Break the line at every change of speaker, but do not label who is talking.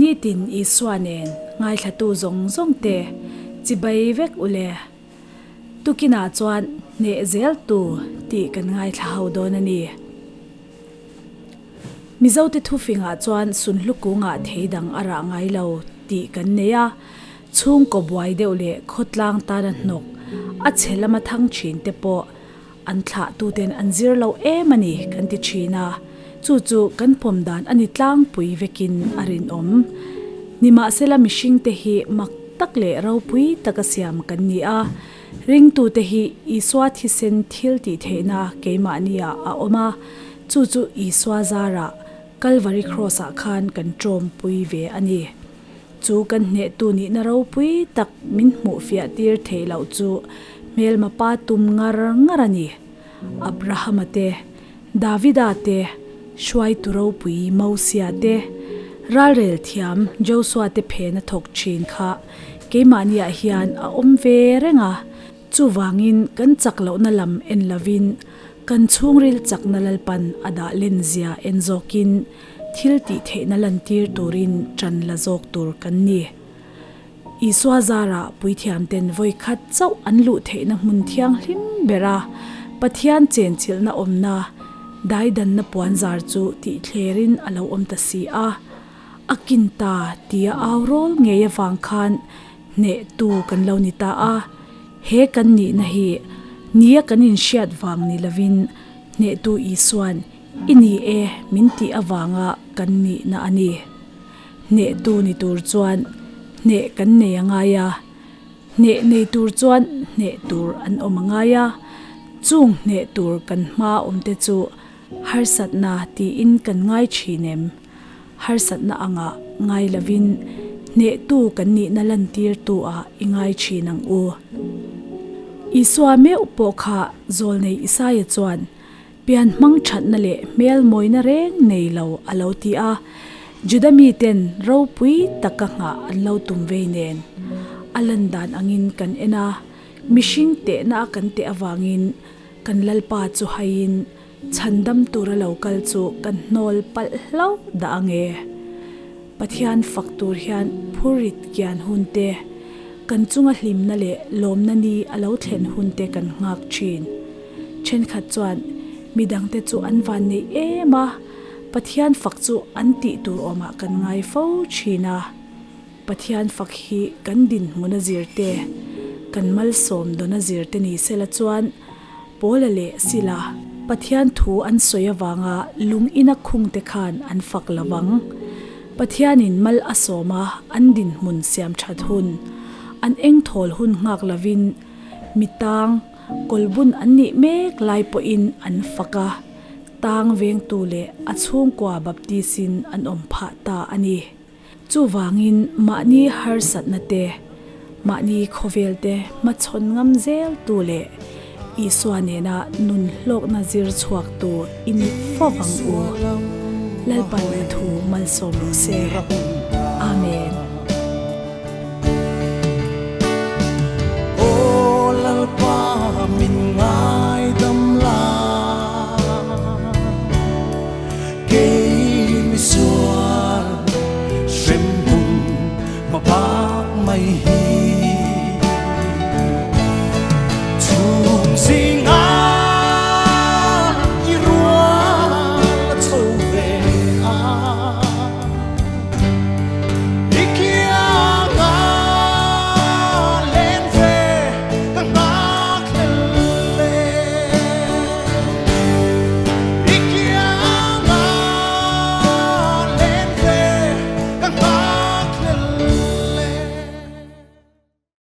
Nitin Isua nen ngaithlatu zawng zawng te chibai vek u le. Tukinah chuan hneh zel tu tih kan ngaithla ho dawn a ni. Mizote thufingah chuan sunhlu kungah thei dang a rah ngai lo tih kan nei a, chhungkaw buai deuh leh khawtlang tana hnawk a chhe lama thang thin te pawh an thlahtuten an zir lo em a ni kan ti thin a, chu chu kan pawm dan a ni tlangpui vekin a rinawm. Nimahsela mihringte hi mak tak leh ropui taka siam kan ni a, Ringtute hi Isua thisen thil tih theihna keimahniah a awm a, chu chu Isua zarah Kalvari Kraws-ah khan kan tawmpui ve a ni. Chu kan hnehtu nihna ropui tak min hmuh fiah tir theih loh chu hmelma pa tum ngar ngar a ni. Abrahama te, Davida te, hruaitu ropui Mosia te, ralrel thiam Josua te phena thawk thin kha keimahniah hian a awm ve reng a, chuvangin kan chak lohna lam en lovin kan chhungril chakna Lalpan a dah len zia en zawkin thil tih theihna lantir turin tan la zawk tur kan ni. Isua zarah puithiamten vawi khat chauh an luh theihna hmun thianghlim bera Pathian chenchilhna awmna daidanna puanzar chu tihthlerin a lo awm ta si a. A kin ta tia au rawl ngei avang khan hnehtu kan lo ni ta a. He kan nihna hi nia kan inhriat vang ni lovin hnehtu Isuan i ni e min tih avanga kan nihna a ni. Hnehtu ni tur chuan hneh kan nei a ngai a, hneh nei tur chuan hneh tur an awm a ngai a, chung hneh tur kan hma awmte chu harsatna tiin kan ngai thin em? Harsatna anga ngai lovin hnehtu kan nihna lantirtu ah i ngai thin ang u. Isua meuh pawh kha Zawlnei Isaia chuan Pian hmang thatna leh hmel mawina reng nei lo a lo ti a, Juda miten ropui taka nghah an lo tum vei nen. A lan dan angin kan en a, mihring tehna a kan teh avangin kan Lalpa chu haiin chhandam tura lo kal chu kan hnawl palh hlauh dah ang e. Pathian fak tur hian phurrit kian hun te, kan chunga hlimna leh lawmna ni a lo thlen hun te kan nghak thin. Thenkhat chuan midangte chu an van nei em a, Pathian fak chu an tih tur awmah kan ngai fo thin a. Pathian fak hi kan dinhmun a zir te, kan malsawm dawn a zir te ni sela chuan Pawla leh Sila Pathian thu an sawi avanga lung ina khungte khan an fak lo vang. Pathianin mal a sawm a, an dinhmun siam that hun, an engthawl hun nghak lovin mi tang, Kawlbun an nih mek lai pawhin an fak a, tang vengtu leh a chhungkua baptisin an awm phah ta a ni. Chuvangin mahni harsatna te, mahni khawvel te hmachhawn ngam zel tu leh Isua nena nun hlawkna zir chhuak tu i ni fo vang u. Lalpan a thu malsawm rawh se. Amen.